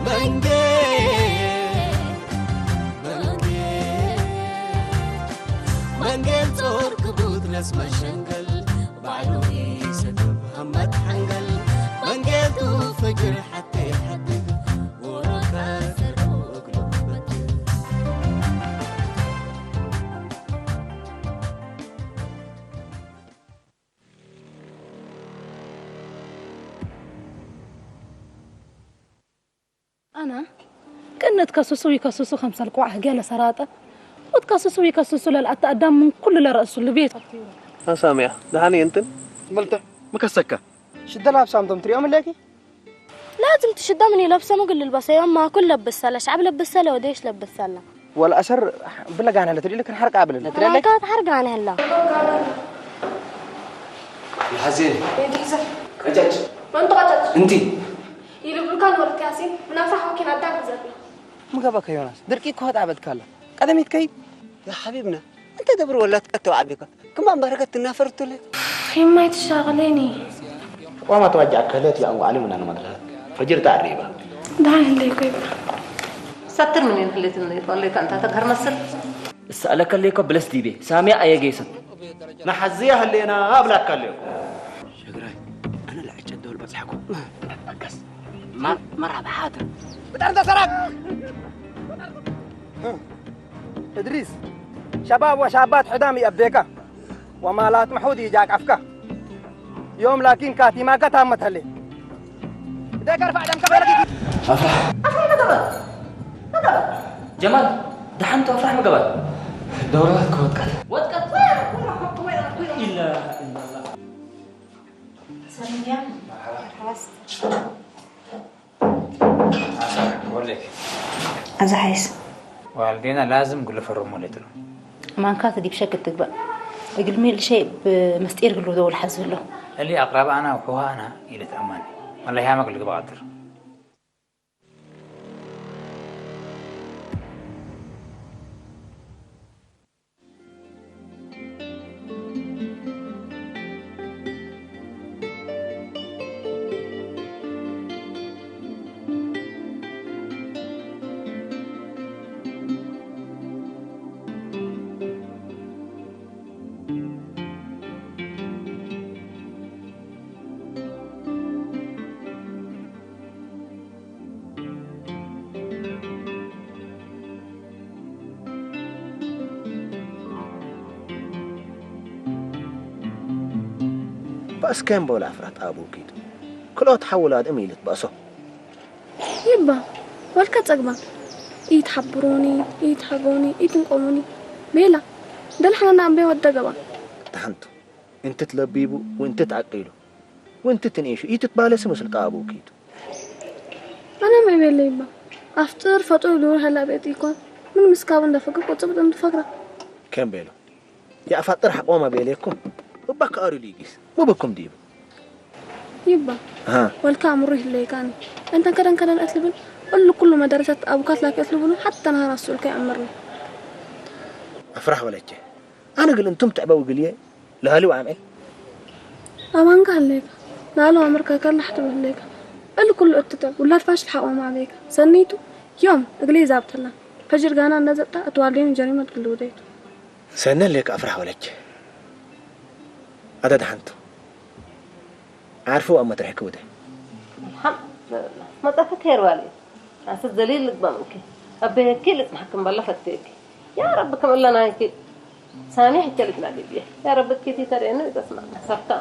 መንጌ መንጌ መንጌ ጾር ክቡት ነስ መሸንገል ባዕሉ ይሰጥብ ሃመት ሓንገል መንጌ ቱ ፍጅር ሓቴ ሓድግ ወሮካ ዘርኡ እግሉ በትል ኣና ቅነት ከስሱ ይከስሱ ከምሰል ቋዕ ገለ ሰራጠ ወት ከስሱ ይከስሱ ለልኣተ ኣዳም ምን ኩሉ ለረእሱ ልቤት ኣሳሚያ ደሓን እየ እንትን መልተ ምከሰካ ሽደላ ኣብሳምቶም ትሪኦም ኣለኪ ላዝም ትሽደም እኔ ለብሰ ምግል ልበሰ የማ ኩል ለብሰለ ሻዕብ ለብሰለ ወደሽ ለብሰለ ወላ ኣሰር ብለጋና ለትሪለ ክንሓርቃ ብለለ ራይታት ሓርጋነ ህላ ሓዜን ቀጫጭ መንቱ ቀጨጭ እንቲ ይልብሉካ ንወልት ያሲን ብናብሳ ሓወኪን ኣዳም ግዘትና ምገበከ ዮናስ ድርቂ እኮ ጣበትካላ ቀደሚት ከይድ يا حبيبنا انت دبر ولا تكتب عبيك كم باركت النافر تولي يما تشتغليني وما توجع كلت يا أبو علي من المدرسة فجر تعريبا دعا هليكو يبرا ستر من ينحلت النيط ولا كانت تقهر مصر እሰኣለከ ኣለይኮ ብለስ ዲቤ ሳሚያ ኣየገይሰት ንሓዝያ ህሌና ኣብላካ ኣለይኮ شقراي أنا لعجة دول بزحكم መቀስ መራብሓት ብጣር ተሰራቅ እድሪስ ሸባብ ወሻባት ሕዳም ይኣቤካ ወማላት ምሑድ ይጃቃፍካ ዮም ላኪን ካቲማካ ታመት ሀሌ ደካ ርፋዕ ደምካ በለጊ ጀማል ደሓንቱ ኣፍራሕ ምገባል ደውረባት ከወጥቀት ወጥቀት ኣዛ ሓይስ ዋልዴና ላዝም ግሉ ፈርሙ ለትሉ ማንካት ዲብ ሸክ ትግባእ እግል ሜል ሸይ ብምስጢር ግሉ ደውል ሓዝብሎ እሊ ኣቅራባኣና ውሕዋና ኢለ ተኣማኒ ወላ ያመ ግልግባ ቀድር ባእስካዮም በሉ ኣፍራት ኣብኡ ኪድ ክልኦት ሓውላድ እም ኢልት ባእሶ ይባ ወልካ ጸግባ ኢትሓብሮኒ ኢትሓጎኒ ኢትንቆሙኒ ቤላ ደልሓናና ኣምበይ ወደ ገባ ተሓንቱ እንትት ለቢቡ ወእንትት ዓቂሉ ወእንትት ንኢሹ ኢትትባለሲ ምስል ጣብኡ ኪድ ኣነ መይ ቤለ ይባ ኣፍጥር ፈጡር ዱር ሀላ ቤት ይኮን ምን ምስካቡ እንደፈግር ቁጽብ ጥንቱ ፈግራ ከም ቤሎ የኣፋጥር ሓቆማ ቤሌኩም እባ ከኣሩ ሊጊስ ሙብኩም ዲቡ ይባ ወልካ ኣምሩ ይህለይካኒ እንተን ከደን ከደን እትልብል እሉ ኩሉ መደረሰት ኣቡካት ላኪ እትልብሉ ሓታ ናሃር ኣስኡልካ ይኣምርኒ ኣፍራሕ ወለቼ ኣነ ግን እንቱም ትዕበው ግልየ ለሃሊው ዓምኤል ኣማንካ ኣለይካ ናሉ ኣምርካ ከላሕ ትብል ኣለይካ እሉ ኩሉ እትጥዕ ውላድ ፋሽል ሓቆማ ኣበይካ ሰኒቱ ዮም እግለይ ዛብተላ ፈጅር ጋና እናዘብጣ እትዋልዴን ጀሪመት ግልውደይቱ ሰነ ለክ ኣፍራሕ ወለች ኣደ ደሓንቱ ዓርፉ ኣብ መጥርሕኪ ውደ መጠፈት ሄርዋል ኣሰ ዘሊል ልግባምኪ ኣበየኪ ልጽናሕክም በላ ፈትየኪ ያ ረቢ ከም እለናይኪ ሳኒ ሕቸ ልግና ልብየ ያ ረቢ ኪቲ ተርእየኒ ይተስማዕና ሰብካ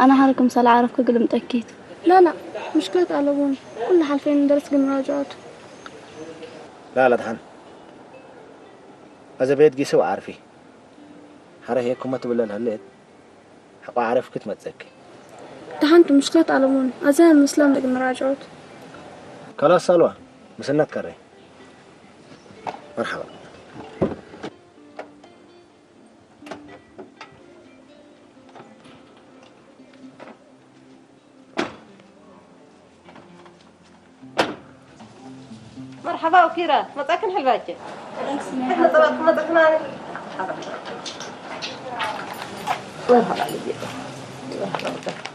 ኣነ ሓረኩም ሰላ ዓረፍኩ ግልምጠኪት ላላ ምሽክለት ኣለዎም ኩሉ ሓልፈይን ደረስ ግን ራጅዖቱ ላላ ድሓን ኣዘ ቤት ጊሰው ዓርፊ ሓረ ሄኩመ ትብለል ሀሌት ሓቋ ዓረፍ ክትመጸኪ ደሓንቱ ምሽክለት ኣለሞን ኣዘ ምስላም ደግ መራጅዖት ከላስ ሳልዋ ምስነት ከረ መርሓባ مرحبا وكيرا مطاكن حلباتي احنا طبق مطاكنا مرحبا عليك مرحبا بك.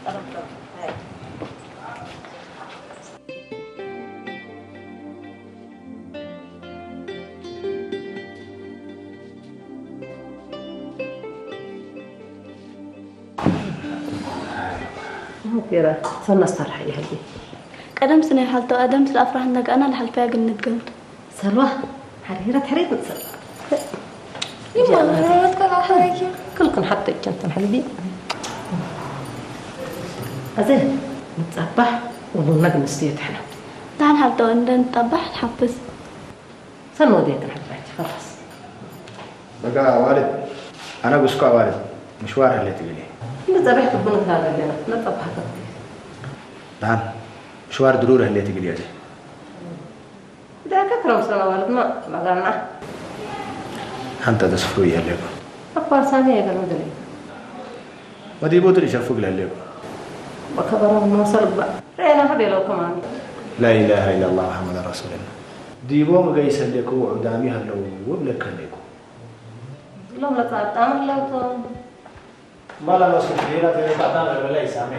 ገይረ ሰና ኣስታርሓ ይሕጂ። ቀደም ስነ ሓልቶ ኣደም ስለ ኣፍራህ ነጋና ለሓልፈያ ግን ንድገም። ሰልዋ፣ ሓሪረት ሕሬት ንሰል። ይማረረትከላ ሓረኪ። ክልክን ሓተይ ጀንተን ሕልቢ። ኣዘ ንጻባሕ ወቡና ግን ስትዮ ትሕና። ዳን ሓልቶ እንደ ንጻባሕ ንሓፍስ። ሰን ወዲያ ትንሕባች خلاص። በቃ ዋልድ፣ ኣነ ጉስኳ ዋልድ ምሽዋር ህለ ትግል። እንደ ጸባሕ ትቡን ትላለና ነጻባሕ። ዳን ምሽዋር ድሩር ህለ ትግል። ዳካ ክረምሰና ማለት ማ ማጋና። ሓንተ ተስፍሩ ይህሌኩም። ኣኳሳሚ የገርም ደለይ። ወዲቡ ትልሸፉ ግለሌኩም። ወከበረ መሰልባ። ሬና ከቤለው ከማን። لا إله إلا الله محمد رسول الله. ዲቦም ገይሰሌኩ ውዑዳሚ ሃለው ውብለከሌኩ። ሎም ለጻጣም ለውቶም። ማላ መስል ዲራ ተረጣጣም ለበላይ ሳሜ።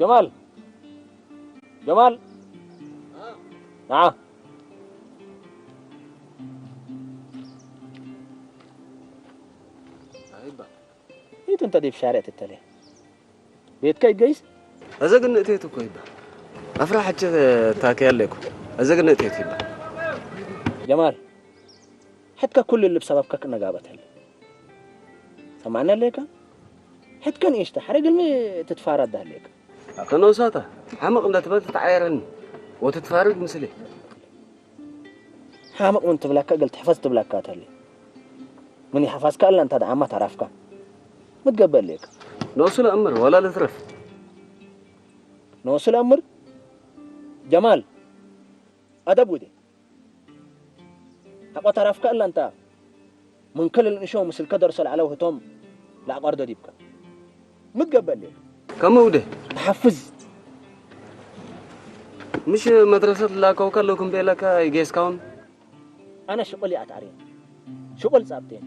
ጀማል፣ ጀማል፣ ንዓ። ኣይባ። ኢቱ እንተ ዲብ ሻርዕ ትተለ። ቤትከ ይገይስ? እዚ ግን ንእቴት እኮ ይባ። ኣፍራ ሕቸ ታከ ያለ እኮ። እዚ ግን ንእቴት ይባ። ጀማል፣ ሕትከ ኩሉ ልብ ሰበብከ ክነጋበተል። ሰማዕና ኣለካ? ሕትከ ንእሽተ፣ ሓደ ግልሚ ትትፋረድ ኣለካ። ከነውሳታ፣ ሓመቕ እንዳትበል ትተዓየረኒ። ወትትፋረድ ምስሌ። ሓመቕ ምን ትብላካ፣ ገል ትሕፈዝ ትብላካ ተሊ። ምን ይሓፋዝካ ኣላ እንታ ደኣማ ተራፍካ። ምትገበል ኣለካ። ንሱ ለእምር፣ ወላ ልትረፍ። ንሱ ለእምር? ጀማል፣ ኣደብ ውዴ። ሓቋ ተራፍካ ኣላ እንታ። ምን ክልል ንሾ ምስል ከደርሶ ለዓለው ህቶም ለኣቋርዶ ዲብካ። ምትገበል ኣለካ። ከምኡ ውዴ። ተሓፍዝ። ምሽ መድረሰት ላከውካ ኣለኩም ቤለካ ይጌስካውን። ኣነ ሽቁል ይኣትዓርየ። ሽቁል ጻብቴን።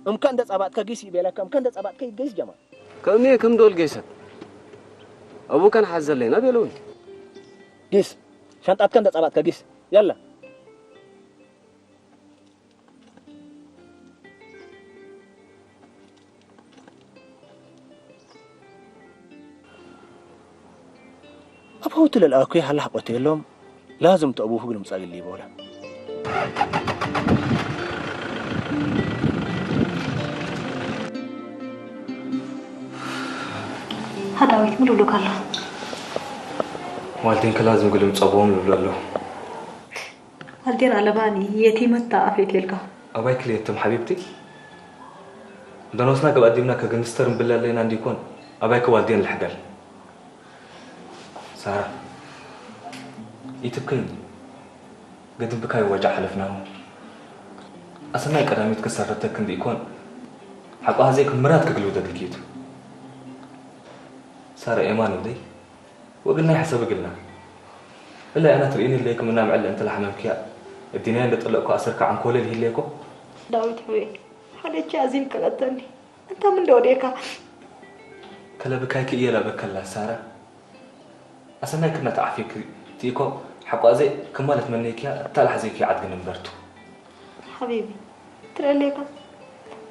እምካ እንደ ጻባጥካ ጊስ ይቤለካ፣ እምካ እንደ ጻባጥካ ይገይስ ጀማል። ከምየ ከም ዶል ጌሰት። ኣቡካን ሓዘለይና ቤለውን። ጊስ። ሻንጣትካ እንደ ጻባጥካ ጊስ። ያላ። ኣብ ሆቴል ኣልኣኩ ሃላ ሓቆት የሎም። ላዝም ተእቡሁ ግን ምጻእ ይሊ ይበላ። ሃዳዊት ምሉሉክ ኣሎ። ዋልቴን ከላዝም ግልም ጸቦም ልብሉ ኣለዉ። ኣልቴን ኣለባኒ የቲመታ ኣፌት የልካ። ኣባይ ክልኤቶም ሓቢብቲ ደኖስና ገብ ኣዲምና ከግንስተር እምብለለይና እንዲኮን ኣባይ ክዋልዴን ልሕገል። ሳራ፣ ኢትብከይኒ። ገድም ብካይ ወጃ ሓለፍናዎ። ኣሰናይ ቀዳሚት ክሰረተክ እንዲኮን ሓቋ ሃዘይ ክምራት ክግልብደልኪ እዩ። ሳራ ኤማን ውደይ። ወግናይ ሓሳብ እግልና። እላ ኣና ትርእኒ ለይኩም እና ምዕለ እንተ ለሓመምክያ እዲናይ እንደ ጠለቅኩ ኣሰርካ ዓንኮለል ይህለየኮ። ዳዊት ሕውየ፣ ሓደ እቺ ኣዚም ቀለተኒ። እንታ ምን ደወዴካ? ከለብካይ ክእየ ላበከላ ሳራ። ኣሰናይ ክና ተዓፊክ ትኢኮ ሓቋዘ ክማለት መነይክያ እታ ለሓዘይክያ ዓድግን እምበርቱ። ሓቢቢ፣ ትርእየለይካ?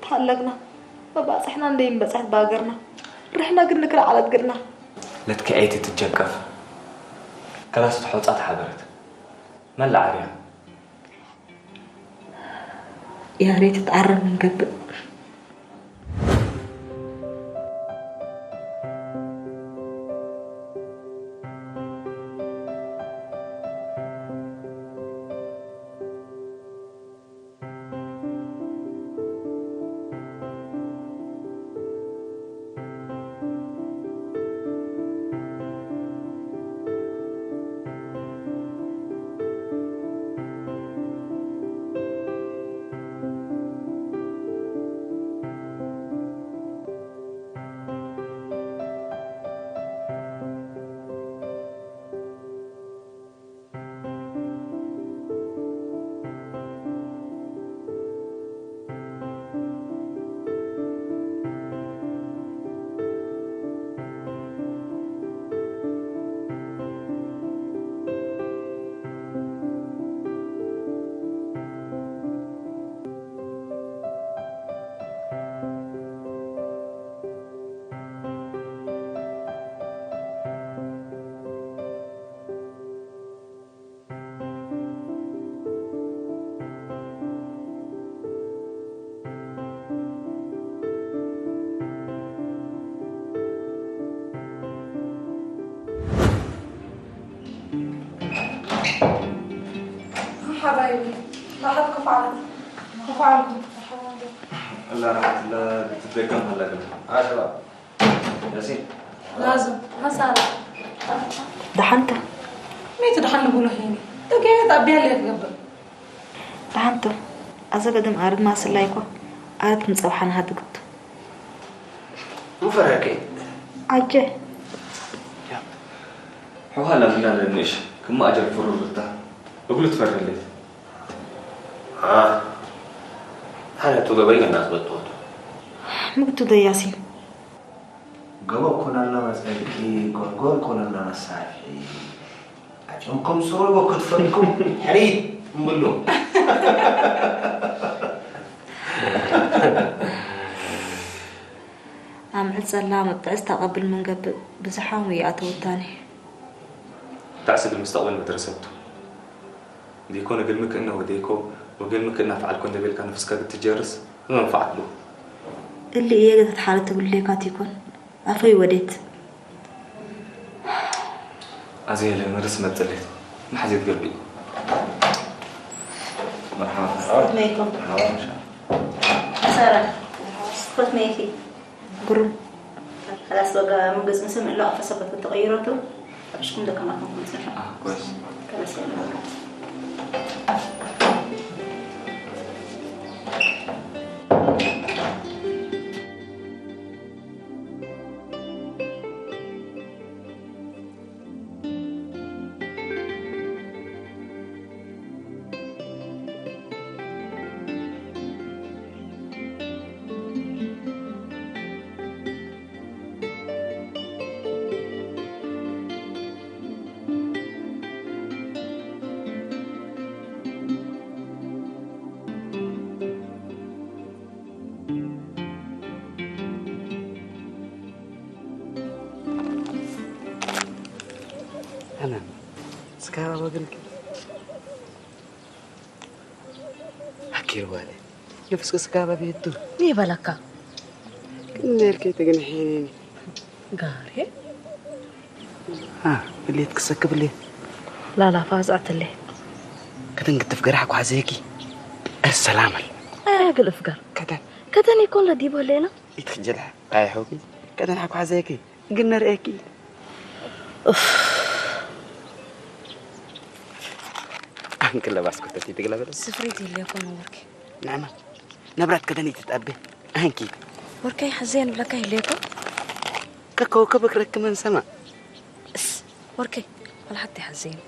ተሃለግና፣ መባጽሕና እንደይንበጽሕት ብሃገርና፣ ርሕና ግን ንክልዓለት ግድና። ለትኪ ኣይቲ ትጀቀፍ፣ ከላስ ትሖጻ ተሓበረት። መላ ዓርያ። ያሬት ትዓረም እንገብእ። ራሕት ክፋዓልኩም። ክፋዓልኩም። لا راحت لا تتذكر هلا قبل. اه شباب. ياسين. لازم. هسه. ደሓንካ? መይት ደሓን ንብሎ ሄኒ። ተገየት ኣቢያ ለየት ገብር። ደሓንቶ። ኣዘ ገደም ኣርድ ማስላይኮ። ኣርድ ምጸብሓን ሃድግቶ። مو فرقي. ኣጀ። حوها لا لا لا نيش. كم أجل فرور بتا. أقول تفرق لي. ኣህ፣ ታዲያ እቱ ገበኛ እናዝበጥወቱ። ምግቱ ደያሲን። ገቦ ኮነልና መጸልቂ፣ ጎርጎር ኮነልና መሳርሒ። ኣጆምኩም ስሩይ ወክትፈልኩም ሕሪት እምብሉ። ኣምዕል ጸላም ኣብ ጥዕስ ታቐብል ምንገብእ ብዙሓን ውይኣተውታኒ። تعسد المستقبل مدرسته. ديكون قلمك إنه وديكو، وقلمك إنه فعل كون دبيل كان نفسك قد تجرس، ما نفعت له. اللي إيه قد حالة تقول ليك هاتيكون. أفي وديت. أزي اللي نرس ما تليت. ما حد يتقلبي. مرحبا. السلام عليكم. مرحبا إن شاء الله. سارة. خذ ميكي. ግሩም። خلاص በቃ ምግዝ ምስም እሎ ኣፈሰበት ተቀይረቱ። ኣብሽኩም ደከማኩም ትመስል። آه، كويس. خلاص يلا. أنا سكارة وقلت حكي الوالي نفس سكارة بيدو. ليه بلكا؟ كنا لكي تقنحيني. قاري؟ ها، بليت كسك بليت. لا لا فازعت اللي. كتن قد تفقر حكو حزيكي. السلام عليكم. ايه قل افقر. كتن. كتن يكون لديبو لينا. يتخجلها. قاي حوكي. كتن حكو حزيكي. قلنا رأيكي. اوف. أنك لباس كنت تيتي قلبت. سفريتي اللي يكون وركي. نعم. نبرات كتن يتتأبي. أنكي. وركي حزين بلا كاي ليكو. ككوكبك رك من سما. اس. وركي. ولا حتى حزين.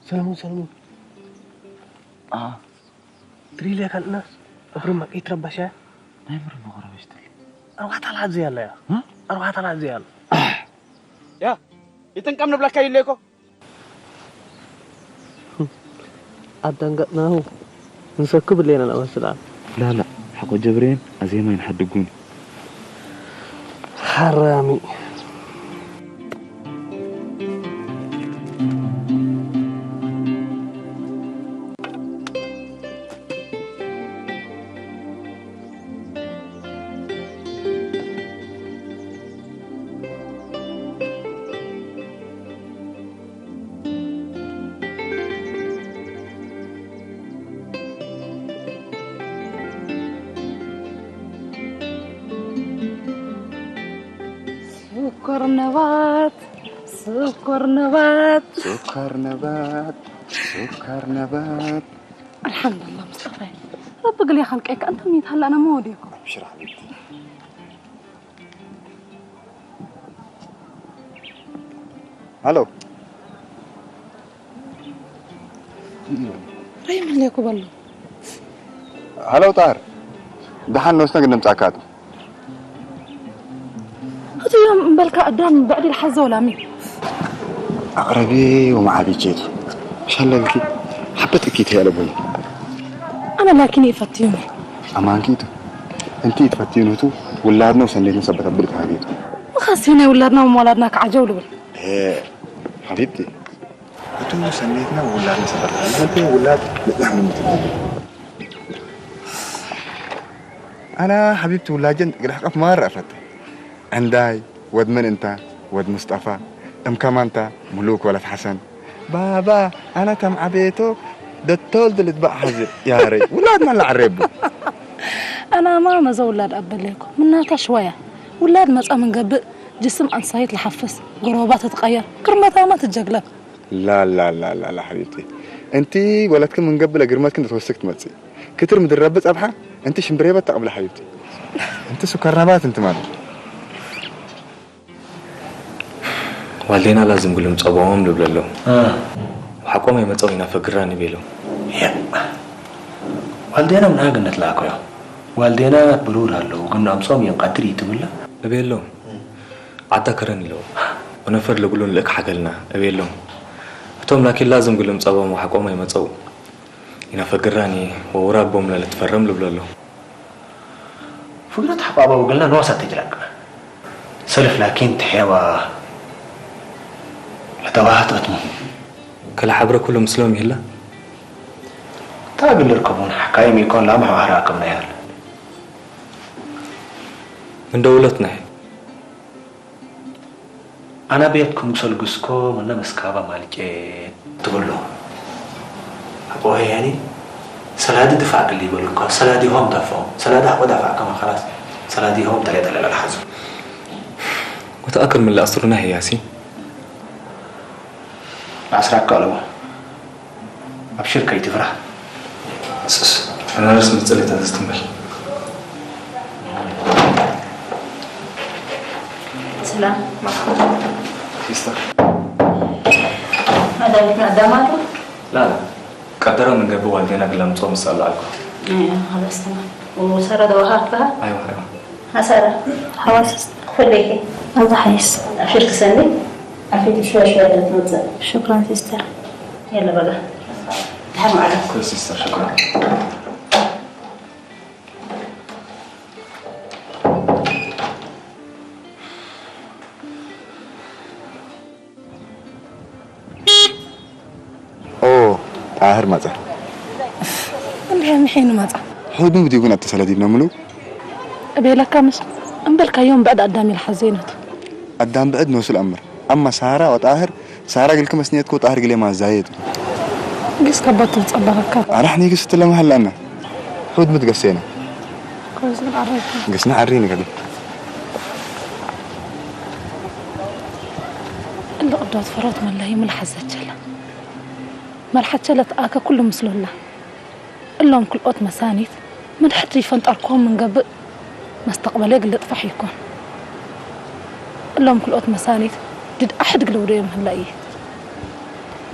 ሰለሙን፣ ሰለሙን። ኣህ። ትሪል እያ ካልእና? እብሪ መቀይት ረባሽ እያ? ናይ ምር መጎረበሽ ትሪል። ኣርባዕተ ኣልዓት ዘይ ኣላ እያ። እ? ኣርባዕተ ኣልዓት ዘይ ኣላ። ያ፣ ይጥንቀም ንብለካ ኢለ እኮ። ኣደንገጥናሁ። ንሰክብ ሌና ንኣመስላ። ላላ፣ ሓቆ ጀብሬን ኣዜማይን ሓድጉኒ። ሓራሚ። ስኮር ነባት፣ ስኮር ነባት። ስኳር ነባት፣ ስኳር ነባት። ኣልሓምዱላ፣ ሙስጠፋ። ረቢ ግል ይኸልቀካ፣ እንተ ሚት ሃላና መወዲእኩም። ኣብሽር ሓቢብቲ። ሃሎ። ረይ መለኩ በሎ። ሃሎ ጣር። ደሓን ንወስነ ግን ንምጻካቱ። እቲ እዮም እምበልካ ኣዳም ብዕዲ ልሓዘው ላሚ። ኣቕረቢ ወመዓቢ ቼቱ። ሻለልኪ ሓበት እኪ ተያለ ቦይ። ኣነ ላኪን ይፈትዩኒ። ኣማንኪቱ። እንቲ ትፈትዩኑቱ ውላድነው ሰንዴትን ሰበት ኣብል ተሃቢቱ። ምኻሲ ናይ ውላድና ወመዋላድና ከዓጀው ልብል። ኤ፣ ሓቢብቲ፣ እቱ ሰኔትና ውላድ ንሰፈር፣ እንተ ውላድ ንጽናሕ ንምትል። ኣና ሓቢብቲ ውላጀን ግዳሕ ቀፍ ማር ኣፈተ። ዕንዳይ፣ ወድመን እንታ፣ ወድ ሙስጠፋ፣ እም ከማንታ፣ ሙሉክ ወለት ሐሰን። ባባ፣ ኣና ተም ዓበየቶ፣ ደቶል ድልት ባእ ሐዚ፣ ያረይ፣ ውላድ መላ ዓሬቡ። ኣናማ መዘ ውላድ ኣበለይኩ፣ ምናታ ሽወያ። ውላድ መጻ ምንገብእ፣ ጅስም ኣንሳይት ለሓፍስ፣ ጎረባባት ትትቀየር፣ ክርመታማ ትጀግለብ። ላ ላ ላ ላ ላ ሓቢብቲ፣ እንቲ ወለትክን ምንገብእ ለግርመትክን ተትወስክ ትመጽእ። ክትር ምድረብ ጸብሓ፣ እንቲ ሽምብሬበት ተቕብለ ሓቢብቲ። እንቲ ሱከር ነባት እንቲ ማለት። ዋልዴና ላዝም ግሉም ጸባዎም ልብለሎም። እ። ሓቆም የመጸው ኢና ፈግራን ይቤሎም። ያ። ዋልዴና ምና ገነት ላኮዮ። ዋልዴና ብሩር ኣለዉ፣ ግን ኣምሶም የንቀድር ይትብላ። እቤሎም። ዓዳ ከረን ኢለው። ወነፈር ልብሉን ልእክ ሓገልና እቤሎም። እቶም ላኪን ላዝም ግሉም ጸባዎም ሓቆም የመጸው ኢና ፈግራን ወውራቦም ለልትፈረም ልብለሎም። ፍግረት ሓባባ ወገልና ንዋሳት ተጅላቅ። ሰልፍ ላኪን ትሕያባ ለተባሃት ኣትሙ። ከለ ሓብረ ኩሉ ምስሎም ይህላ። ታግል ርከቡን ሓካይም ይኮን ላማ ሓራ ከምና ያል። ምን ደውለትና። ኣና ቤትኩም ሰልግስኮ ምነ መስካባ ማልቄ ትብሎ። ኣቦ ያኒ ሰላዲ ድፋዕ ድል ይበሉ እኳ ሰላዲ ሆም ዳፋው ሰላዲ ኣቆ ዳፋዕ ከማ خلاص ሰላዲ ሆም ተለጠለ ለሓዙ። ወተኣክል ምን ለኣስሩና ህያሲ። ለዓስራካ ኣለዎ። ኣብሽር ከይትፍራህ። ስስ፣ ኣናርስ ምጽል ተዝትምበል። ሰላም። ሲስተር። ኣዳሚት ኣዳማቱ? ላላ። ቀደረ ምን ገብእ ዋልዴና ግላምጾ ምሳሉ ኣልኩ። እያ፣ ኸላስ ተማም። ወሰረ ደዋሃ ኣፍካሃ? ኣይዋ፣ ኣይዋ። ኣሰረ። ሓዋስስ። ክፈለይኪ። ኣዛ ሓይስ። ኣብሽር ክሰኒ። ዓፊት ሽወ ሽወ ኢለ ትመጽእ። ሽክራን ሲስተር። የለ በቃ። ደሓን ዋዕላ። ኩል ሲስተር፣ ሽክራን። ኦ፣ ጣህር መጸ። እንድሕር ምሒኑ መጻ። ሑድ ምብዲኡ ግን ኣተሰለዲብና ምሉ። እቤለካ ምስ እምበልካዮም ብዕድ ኣዳም ኢልሓዘይ ነቱ። ኣዳም ብዕድ ንወስል ኣምር። ኣማ ሳራ ወጣህር፣ ሳራ ግልክ መስኒየትኮ ጣህር ግሌ ማዛየት። ግስ ከበቱ ጸበረካ። ኣራሕኒ ግስ ትለመሃላና። ሑድ ምትገሰና። ኮዝን ኣረካ። ግስና ኣሪ ንገዲ። እልቕ ዶ ትፈሮት መለይ ምልሓዘቸላ። መልሓቸለት ኣከ ኩሉ ምስሉላ። እሎም ክልኦት መሳኒት ምን ሕድሪ ይፈንጠርኮም ምንገብእ መስተቕበለ ግልጥፋሕ ይኮን። እሎም ክልኦት መሳኒት ድድ ኣሕድ ግልውዶ እዮም ህላ እየ።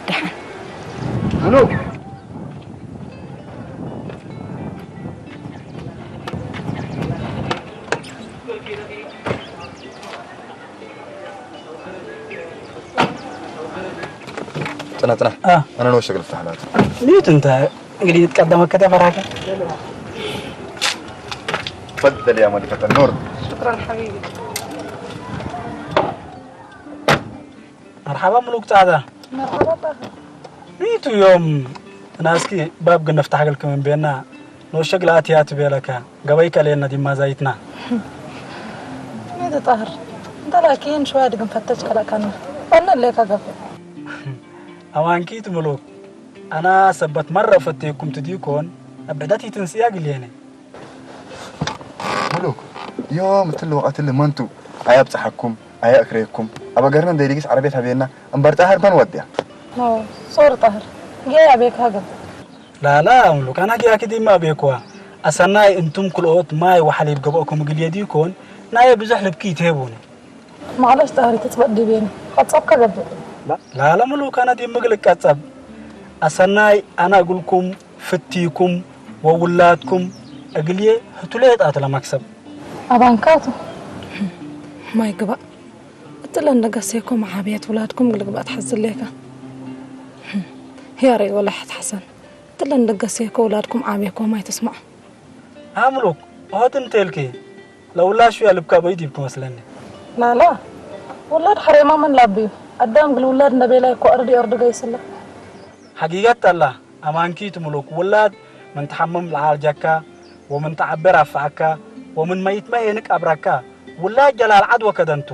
ደሓን። ጽና፣ ጽና። አ። ኣነ ንወሸግ ልፍታሕ ናት። ሊዩት እንተ እንግዲህ ይትቀደመ ከተፈራከ። تفضل يا ملكة النور. شكرا حبيبي. መርሓባ ምሉክ ጻዕዳ። መርሓባ ጣኸ። ሪቱ ዮም ናስኪ ባብ ግን ነፍታሕ ገልክ ምን ቤና ንወሸግ ለኣትያ ትቤለካ ገበይ ከሌና ዲማ ዛይትና። ሜት ጣህር እንተ ላኪን ሽዋ ድግን ፈተች ከላካና። ዋና ሌካ ገብ። ኣማንኪ ትምሉክ ኣና ሰበት መረ ፈቴኩም ትዲኮን ኣብ ዕደት ይትንስያ ግልየነ። ሙሉክ ዮም እትል ወቐትል መንቱ ኣያብጽሓኩም ኣያእክረየኩም ኣብ ኣገርና እንደይልግስ ዓረቤት ሃብየና እምበር ጣህር መን ወድያ። ሶሪ ጣህር ጌ ኣቤካ ገብ። ላላ ሙሉክ ኣና ጊያኪ ዲማ ኣቤክዋ ኣሰናይ እንቱም ክልኦት ማይ ወሓሊብ ገብኦኩም ግልየ ዲኮን ናየ ብዙሕ ልብኪ ይትሄቡኒ። ማዕለሽ ጣህሪ ትጽበጥ ዲቤኒ ቀጸብካ ገብእ። ላለ ሙሉ ከነ ዲምግል ቀጸብ ኣሰናይ ኣና እግልኩም ፍትይኩም ወውላድኩም እግልዬ ህቱሌ ጣት ለመክሰብ። ኣባንካቱ ማይ ግባእ እትለ እንደገሴኮ መዓብየት ውላድኩም ግልግባእ ትሓዝሌካ። ያሬ ወላ ሕት ሓሰን እትለ እንደገሴኮ ውላድኩም ዓብየኮ ማይ ትስማዕ። ኣምሉክ ኦሆት እንቴልኪ ለውላሹ ያልብካ በይድ ይብክ መስለኒ። ላላ ውላድ ሐሬማ መን ላብዩ ኣዳም ግል ውላድ እንደቤላ ይኮ ኣርድ የርድ ገይስላ። ሐጊገት ኣላ ኣማንኪ ትምሉክ ውላድ ምን ተሐምም ለዓልጃካ ወምን ተዓቤር ኣፍዓካ ወምን መይትመ ኤንቅ ኣብራካ ውላድ ጀላል ዓድ ወከደንቱ።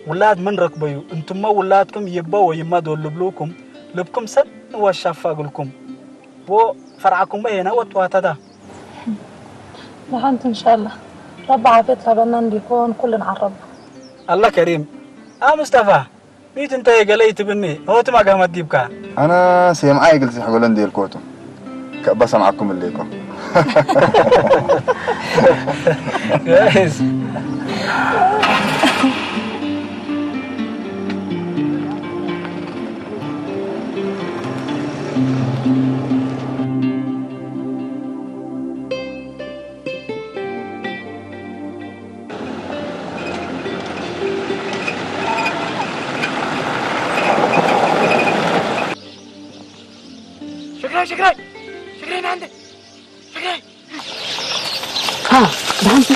ውላድ ምን ረክበዩ? እንትሞ ውላድኩም ይቦ ወይማ ዶልብሉኩም ልብኩም ሰን ወሻፋግልኩም። ቦ ፈርዓኩም በየና ወጥዋታታ። ንሓንቲ እንሻላ ረቢ ዓፍየት ሃበና እንዲኮን ኩሉ ንዓረብ። ኣላ ከሪም። ኣ ሙስጠፋ፣ ሚት እንታይ ገለ ይትብኒ? ሆቲ ማጋ መዲብካ። ኣነ ሴምዓ ይግልጽ ሕጎለ እንዲ የልኮቱ። ከእባ ሰምዓኩም እሌኮ። ጋይስ። ሽግራይ፣ ሽግራይ፣ ሽግራይ፣ ናንተ፣ ሽግራይ። ሃ፣ ብሓንቲ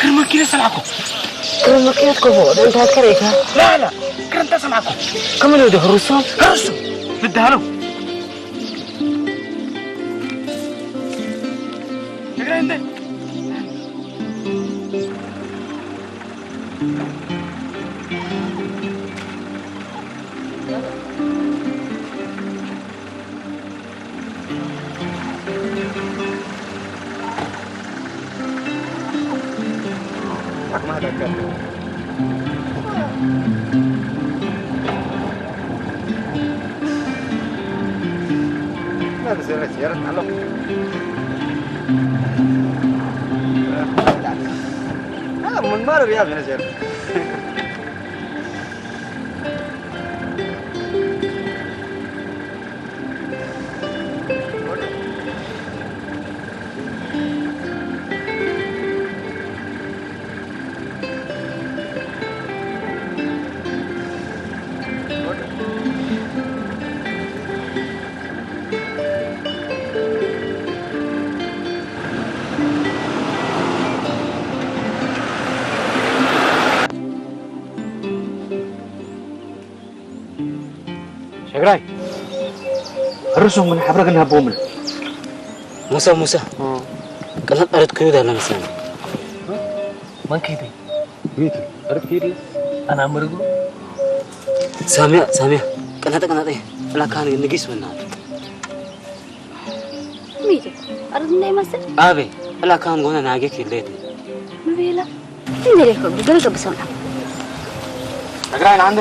ክርመኪነ ሰማዕኩ። ክርመኪነ ትከፎ፣ ደንታ ከረይካ? ላ፣ ላ፣ ክርንታ ሰማዕኩ። ከመይ ነው ደህሩሶ? ህርሱ፣ ልዳሃለው። ሽግራይ፣ እንተ من مال رياض من زيارة. ሽግራይ፣ ሕርሶም ግን ሓብረ ግን ሃቦምን። ሙሳ፣ ሙሳ። እ። ቀለብ ኣረት ክዩድ ኣለ መስለኒ። መን ከይደ? ቤት። ኣረት ከይደ? ኣና መርግሎ። ሳሚያ፣ ሳሚያ። ቀናጠ፣ ቀናጠ። ጥላካን ንጊስ መናል። ሚዜ፣ ኣረት እንታይ ይመስል? ኣቤ፣ ጥላካን ጎነ ናጌክ ይለየት። ምቤላ? እንደ ሌከ ገለ ገብሰውና። ትግራይ ናንደ።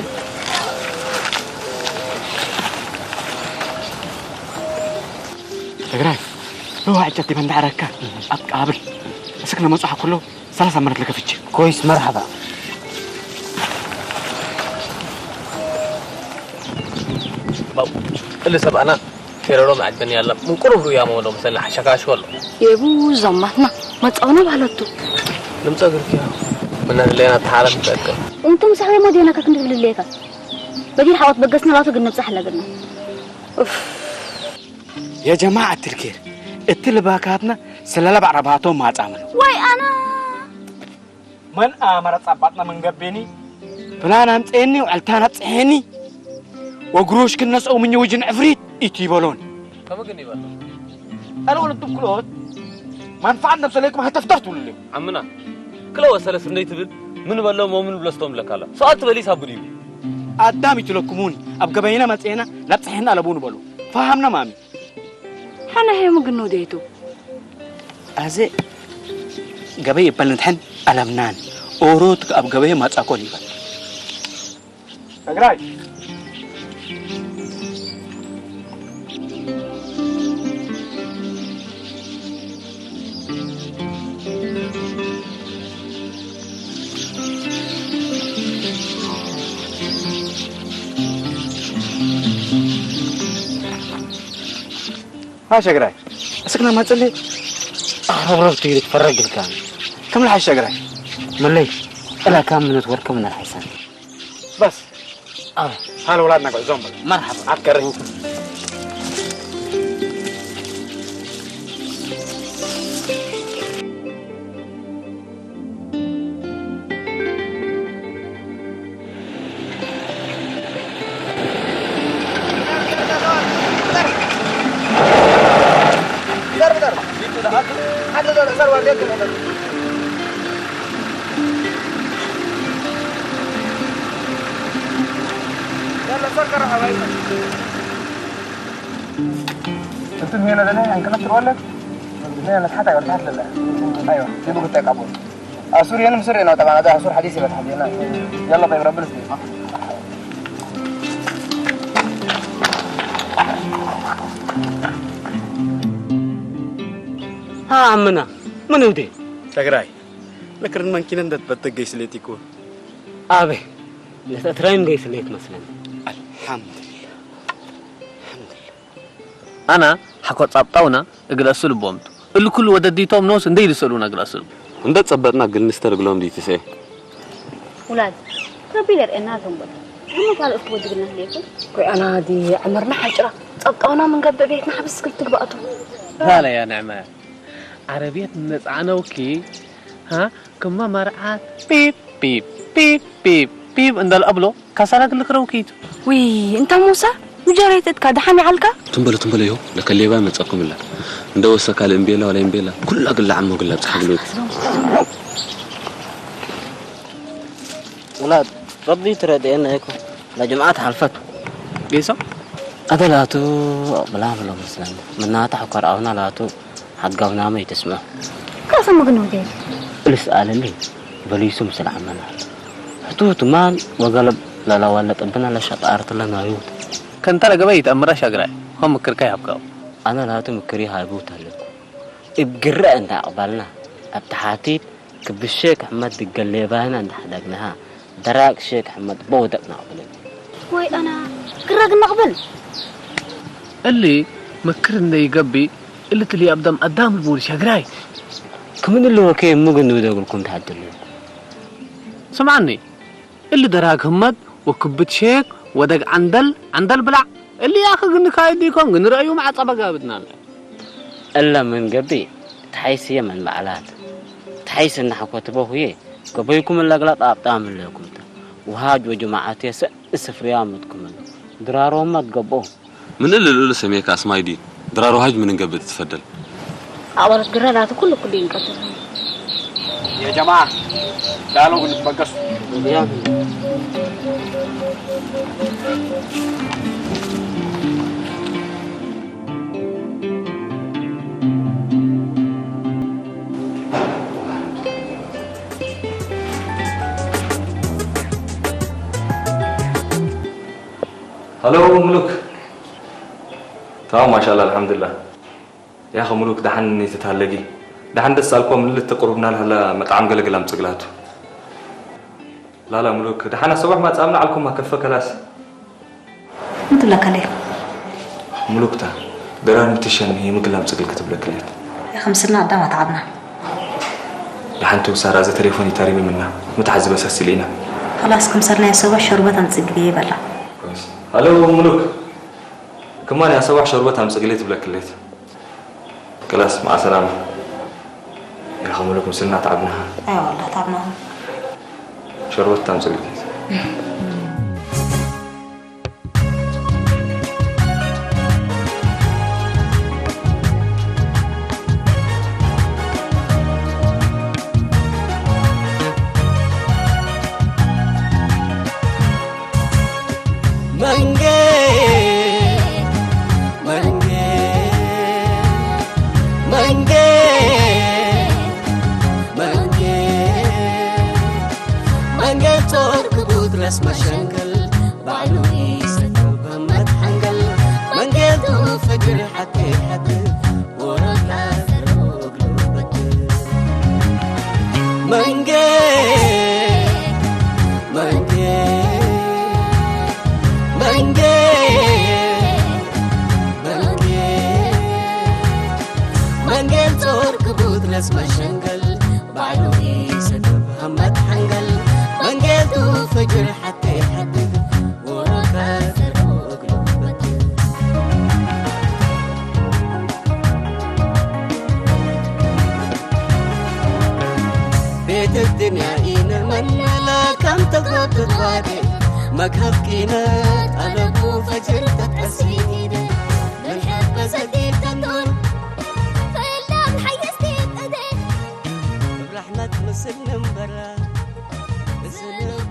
ትግራይ፣ ብዋዕጨት ይበንዳ ረካ ኣብ ቃብል። እስክ ነመጽሓ ኩሎ ሰላሳ መረት ለከፍቼ። ኮይስ፣ መርሓባ። ባቡ፣ እሊ ሰብኣና ፌረሮ መዐገኒ ያላ። ምን ቁሩብ ሩያ መወሎ መሰለ ሓሻካሽ ወሎ። የቡ፣ ዞማትና መጻውና ባለቱ። ልምጻ ግርክያ። ምና ለና ተሓረፍ ተቀ። እንቱም ሳሕበ ሞዴና ከክንድብል ለካ። በዲር ሓወት በገስና ላቱ ግን ንብጻሕ ኣለግና። ኡፍ። የጀማዓ ትልኬር፣ እቲ ልባካትና ስለላ ባዕረባቶ ማጻምሉ። ወይ ኣና። መን ኣመረ ጻባጥና መንገቤኒ፣ ፕላን ኣምጽኤኒ፣ ውዕልታን ኣብጽሔኒ፣ ወግሮሽ ክነስኦ ምኝ ውጅን ዕፍሪት ኢትይበሎን። ከምግን ይበሎ። ኣለ ወለቱም ክልኦት፣ መንፋዓት ነብሰለይኩም ሃተፍተፍ ትብሉልዩ። ዓምና፣ ክለ ወሰለስ እንደይ ትብል፣ ምን በሎ ሞምን ብለስቶም ብለካላ። ሰዓት ትበሊስ ኣብድዩ። ኣዳም ይትለኩሙን፣ ኣብ ገበይና መጽኤና፣ ላብጽሔና ኣለቡ ንበሉ። ፈሃምና ማሚ። ሓና ሄሙ ግን ወዴቱ? ኣዘ ገበይ ይበል ንድሕን ኣለምናን ኦሮት ኣብ ገበይ ማጻኮን ይበል። ትግራይ። ها شقراي. اسكنا ما تسلي. رب رب تيجي تفرق الكام. كم الحشة قراي؟ ملي. إلا كام من توركم من الحسن. بس. آه. هلا ولادنا قاعد زومبا. مرحبا. عاد كرهوك. انت مين ده؟ انت نفس الولد؟ لا، انا اتحدى ولا اتحدى لا. ايوه، دي بقول لك ابو. اسوري انا مصر هنا طبعا، هذا اسور حديثي بتحدى هنا. يلا طيب، ربنا يسلمك. ها عمنا، من ودي؟ ትግራይ። ለክርን መንኪነ እንደትበተገይ ስሌት ይኮን። ኣበይ? ለተትራይም ገይ ስሌት መስለኒ። ኣልሓምዱሊላህ። ኣልሓምዱሊላህ። ኣና ሓኮ ጻብጣውና እግል ኣስል ቦምቱ። እሉ ኩሉ ወደዲቶም ኖስ እንደይ ልሰሉና እግል ኣስል። እንደ ጸበጥና ግል ንስተር እግሎም ዲትሰ። ውላድ፣ ረቢ ለርእና ተንበል። እሞ ካልኦት ክወድግና ህሌኩም? ኮይ ኣና ዲ ዕምርና ሓጭራ። ጸብጣውና ምን ገብእ ቤትና ሓብስ ክልትግባእቱ። ላላ ያ ንዕመ። ዓረብየት ነጻዕነውኪ፣ ሃ? ክማ መርዓት ፒፕ፣ ፒፕ፣ ፒፕ፣ ፒፕ፣ ፒፕ እንዳልኣብሎ ካሳላ ግልክረው ኪቱ። ውይ፣ እንታ ሙሳ፣ ምጀረይት እትካ ደሓን ይዓልካ? ትንበለ፣ ትንበለ፣ ይኸው ለከ ሌባ መጸኩም እላ። እንደ ወሰ ካልእ እምቤላ ወላ እምቤላ፣ ኩላ ግላ ዓሞ ግላ ብጽሓ ግሎት። ውላድ፣ ረቢ ትረድኤና ይኩን። ለጅምዓት ሓልፈት። ጌሶ? ኣደ ላቱ ብላ ብሎ መስለኒ። ምናታ ሕኮር ኣውና ላቱ ሓድጋውናመ ይትስምዑ። ካሰ ምግን ወዴ? እልስ ኣለሊ በሊሱ ምስል ዓመና። ሕቱ ትማን ወገለብ ለላዋለ ጥብና ለሸጣርትለ ናዩ። ከንተ ለገበ ይትአምራ ሻግራይ፣ ሆም ምክርካ ይሃብካው። ኣነ ላቱ ምክሪ ሃይቡ ተልኩ። እብ ግረ እንዳ ኣቕባልና፣ ኣብ ተሓቲት ክብሸ ክሕመት ድገሌባይና እንዳ ሓዳግናሃ፣ ደራቅ ሸክ ሕመት በወደቅና ኣቕብልን። ወይ ኣና፣ ግረ ግን ኣቕብል። እሊ ምክር እንደ ይገቢ፣ እሊ ትሊ ኣብ ደም ኣዳም ልቡር ሻግራይ። ክምን እሊ ወከ እሙ ግን ንውደግልኩም ተሓድሉ። ስምዓኒ፣ እሊ ደራግ ህመት ወክብት ሼክ ወደግ ዓንደል፣ ዓንደል ብላዕ። እሊ ያኽ ግን ካይዲ ኮን ግን ረእዩ ማዕጸ በጋብትና ኣለ። እለ ምን ገቢ፣ ተሓይስየ መን በዓላት። ተሓይስ እናሐኮትበ ሁየ፣ ገበይኩም እለ ግላጥ ኣብጣም እለኩም ተ። ውሃጅ ወጅማዓት የሰ እስፍርያ መትኩምን። ድራሮማ ትገብኦ። ምን እለ ልኡል ሰሜካ ኣስማይ ዲ ድራሮ ሃጅ ምን እንገብእ ትትፈደል። ኣባላት ግራ ላተ ኩሉ ኩሉ ይንቀትሉ። የጀማ ዳሎ ግን ትበገሱ። ሃሎ ሙሉክ። ታው ማሻላ ኣልሓምዱሊላህ። ያኸ ሙሉክ ደሓን ኔትት ሃለጊ። ደሓን ደስ ኣልኮ ምልት ቁሩብና ልሃላ መጥዓም ገለግል ኣምጽግላቱ። ላላ ሙሉክ ደሓን ኣሰባሕ ማጻምና ዓልኩም ኣከፈ ከላስ። ምትብለከለይ። ሙሉክታ ደራር ምትሸን የምግል ኣምጽግል ክትብለክለት። ያኸ ምስልና ኣዳም ኣተዓብና። ደሓንቱ ሳራ ዘ ቴሌፎን ይታሪሚ ምና ምትሓዚ በሰስል ኢና። ከላስ ክምሰልና የሰባሕ ሸርበት ኣምጽግል ይበላ። ሃሎ ሙሉክ። ክማን ኣሰባሕ ሸርበት ኣምጽግል ትብለክለት። ክላስ መዓ ሰላም። ያኸ ሙሉክ ምስልና ተዓብናሃ። ኣይ ዋላ ተዓብናሃ። ሸርበት ታምጽልት። መንጌ መንጌ መንጌ መንጌ መንጌ ጾር ክቡት ረስ መሸንገል ባዕሉ ይሰተው በመት ሓንገል መንጌ ቱ ፈጅር ሓቴ ሓቴ ወረታ ዘረወ ግሉበት መንጌ መንጌ መንጌ መንጌ መንጌ ጾር ክቡት ረስ መሸንገል ባዕሉ ይሰተብ ሃመት ሓንገል መንጌ ቱ ፈጅር ሓቴ ሓቴ ወረታ ዘረወ ግሉበት ቤት الدنيا إن المنيا لا كم تغطت وادي مكهف كينات أنا بو فجر تتأسيني من حب زديد تنور فإلا من حيستي بأدي برحمة مسلم برا مسلم